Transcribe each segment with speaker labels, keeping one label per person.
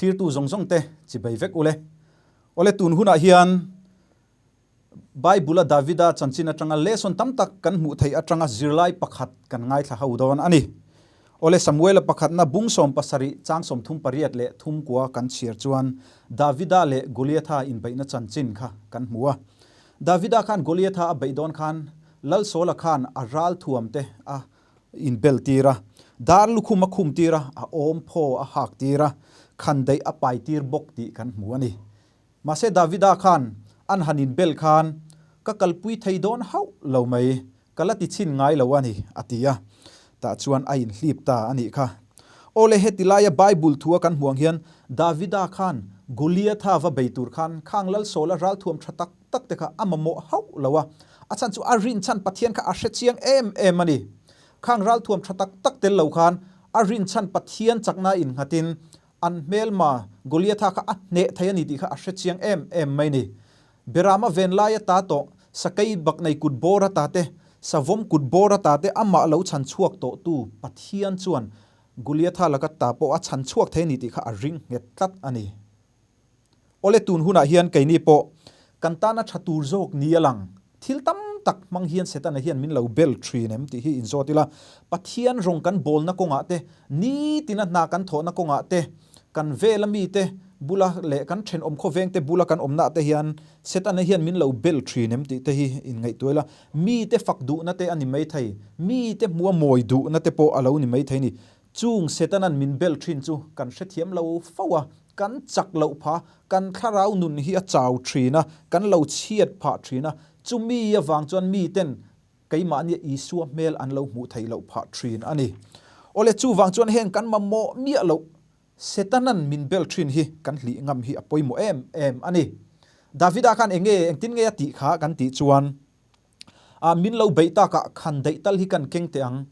Speaker 1: Thlirtu zawng zawng te chibai vek ule. Awle tun hunah hian Bible-a Davida chanchin atanga lesson tam tak kan hmuh theih atanga zirlai pakhat kan ngaithla ho dawn a ni. Awle Samuela pakhatna bung 70 chang 38 leh thum kua kan chhiar chuan Davida leh Goliatha inbeihna chanchin kha kan hmu a. Davida khan Goliatha a beih dawn khan Lal Saula khan a ral thuam te a inbel tir a, dar lukhum a khum tir a, a awm phaw a hak tir a, khan daih a pai tir bawk tih kan hmu a ni. Mahse Davida khan an han inbel khan, Ka kalpui thei dawn hauh lo mai, ka la ti chhin ngai lo a ni, a ti a. Tah chuan a inhlip ta a nih kha. Aw le, heti laia Bible thua kan hmuh ang hian Davida khan Goliatha va bei tur khan khang Lal Saula ralthuam tha tak tak te kha a mamawh hauh lo a, a chhan chu a rinchhan Pathian kha a hre chiang em em a ni. Khang ralthuam tha tak tak tel lo khan a rinchhan Pathian chakna innghatin an hmelma Goliatha kha a hneh thei a ni tih kha a hre chiang em em mai ni. Berama ven lai ata tawh sakei baknei kut bawr ata te, savawm kut bawr ata te amah lo chhan chhuak tawhtu Pathian chuan Goliatha laka ta pawh a chhan chhuak thei a ni tih kha a ring nghet tlat a ni. Awle tun hunah hian keini pawh kan tana tha tur zawk ni a lang. Thil tam tak hmang hian Setana hian min lo bel thin em tih hi inzawt ila, Pathian rawng kan bawlna kawngah te, nitina hna kan thawhna kawngah te, kan vela mite bula leh kan thenawm khawvengte bula kan awmnaah te hian Setana hian min lo bel thin em tih te hi inngaihtuah ila, mite fak duhna te a ni maithei, mite hmua mawi duhna te pawh a lo ni maithei ni. Chung Setana'n min bel thin chu kan hrethiam lo fo a, kan chak loh phah, kan thlarau nun hi a chau thin a, kan lo chhiat phah thin a, chumi avang chuan miten keimahnia Isua hmel an lo hmuh theih loh phah thin a ni. Awle, chuvang chuan heng kan mamawh miah loh Setana'n min bel thin hi kan hlih ngam hi a pawimawh em em a ni. Davida khan eng nge, engtin nge a tih kha kan tih chuan, A min lo beih takah khan daih tal hi kan keng teh ang.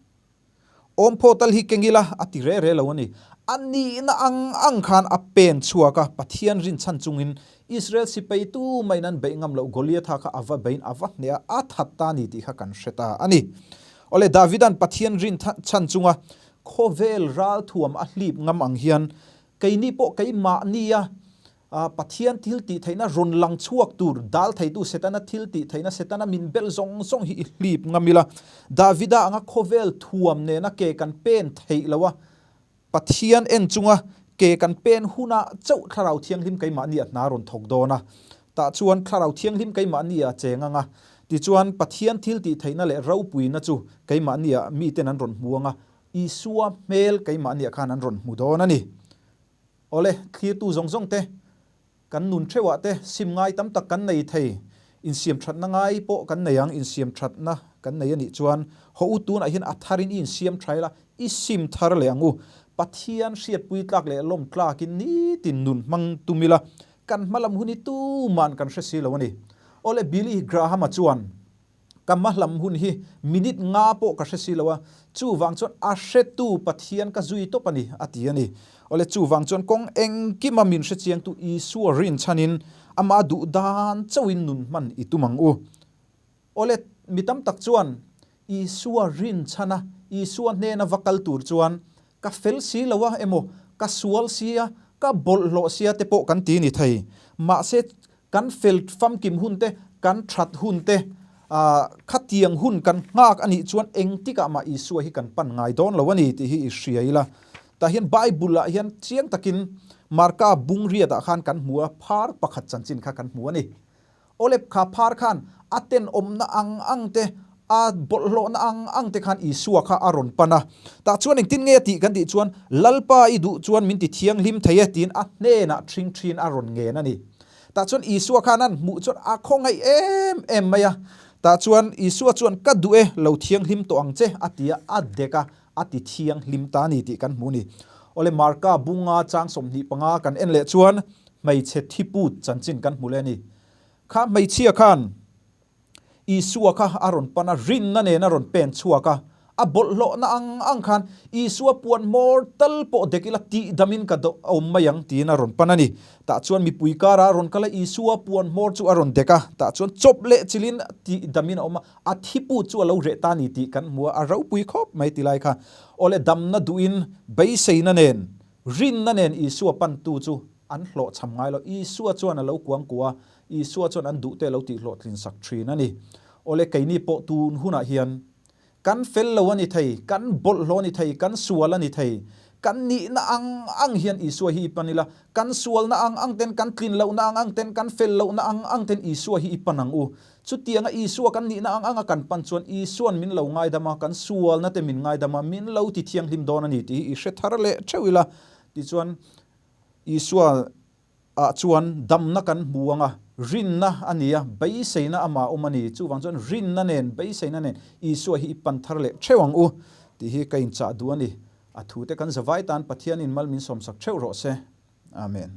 Speaker 1: Awm phaw tal hi keng ila a ti re re lo a ni. A nihna ang ang khan a pen chhuak a, Pathian rinchhan chungin Israel sipai tu maiin an beih ngam loh Goliatha kha a va beiin a va hneh a, a that ta a ni tih kha kan hre ta a ni. Awle Davida'n Pathian rinchhan chunga khawvel ralthuam a hlip ngam ang hian keini pawh keimahnia Pathian thil tih theihna rawn lang chhuak tur dal theitu Setana thil tih theihna Setana min belh zawng zawng hi i hlip ngam ila. Davida anga khawvel thuam nena ke kan pen theih lo a, Pathian en chunga ke kan pen hunah chauh Thlarau Thianghlim keimahni a hna rawn thawk dawn a. Tah chuan Thlarau Thianghlim keimahni a cheng anga, tichuan Pathian thil tih theihna leh ropuina chu keimahni ah miten an rawn hmu anga, Isua hmel keimahni ah khan an rawn hmu dawn a ni. Awle, thlirtu zawng zawng te, kan nun theuhah te sim ngai tam tak kan nei thei. Insiam thatna ngai pawh kan nei ang, insiam thatna kan nei a nih chuan haw u tunah hian a tharin i insiam tha ila, i sim thar leh ang u. Pathian hriatpui tlak leh lawm tlakin nitin nun hmang tum ila, kan hmalam hun hi tuman kan hre si lo a ni. Awle, Billy Graham-a chuan. Ka mahlam hun hi minute nga pawh ka hre si lo a, chuvang chuan a hretu Pathian ka zui tawp a ni, a ti a ni. Awle, chuvang chuan kawng engkima min hre chiangtu Isua rinchhanin amah duh dan chauhin nun hman i tum ang u. Awle, mi tam tak chuan Isua rinchhana Isua hnena va kal tur chuan ka fel si lo a emaw, ka sual si a, ka bawlhhlawh sia te pawh kan ti ni thei. Mahse, Kan fel famkim hun te, kan that hun te, khatiang hun kan nghak a nih chuan engtikah mah Isua hi kan pan ngai dawn lo a ni tih hi i hria ila. Tah hian Bible ah hian chiang takin Marka bung riatah khan kan hmu a, phar pakhat chanchin kha kan hmu a ni. Awlep kha phar khan a tenawmna ang ang te, A bawlhhlawhna ang ang te khan Isua kha a rawn pan a. Tah chuan engtin nge a tih kan tih chuan, Lalpa i duh chuan min ti thianghlim thei e tiin a hnenah ṭhing ṭhin a rawn ngen a ni. Tah chuan Isua khan an hmuh chuan a khawngaih em em mai a. Tah chuan Isua chuan ka duh e, lo thianghlim tawh ang che a ti a, a dek a, a ti thianghlim ta a ni tih kan hmu a ni. Awle Marka bunga chang 25 kan en leh chuan hmeichhe thiput chanchin kan hmu leh a ni. Kha hmeichhia khan Isua kha a rawn pan a, rinna nen a rawn pen chhuak a. A bawlhhlawhna ang ang khan Isua puan hmawr tal pawh dek ila tihdamin ka awm mai ang tiin a rawn pan a ni. Tah chuan mipui karah a rawn kal a, Isua puan hmawr chu a rawn dek a. Tah chuan chawp leh chilin tihdamin a awm a, a thipu chu a lo reh ta a ni tih kan hmu a, a ropui khawp mai ti lai kha. Awle damna duhin beiseina nen. Rinna nen Isua pantu chu an hlawhchham ngai lo. Isua chuan a lo kuangkuah a, Isua chuan an duhte a lo tihhlawhtlinsak thin a ni. Awle keini pawh tun hunah hian kan fel lo a ni thei, kan bawlhhlawh a ni thei, kan sual a ni thei. Kan nihna ang ang hian Isua hi i pan ila, kan sualna ang ang ten, kan tlin lohna ang ang ten, kan fel lohna ang ang ten Isua hi i pan ang u. Chutianga Isua kan nihna ang anga kan pan chuan Isua'n min lo ngaidam a, kan sualna te min ngaidam a, min lo ti thianghlim dawn a ni tih hi i hre thar leh theuh ila. Tichuan, Isua ah chuan damna kan hmu ang a, rinna a ni a, beiseina amah a awm a ni. Chuvang chuan rinna nen, beiseina nen Isua hi i pan thar leh theuh ang u tih hi ka inchah duh a ni. A thute kan zavai tan Pathianin mal min sawmsak theuh rawh se. Amen.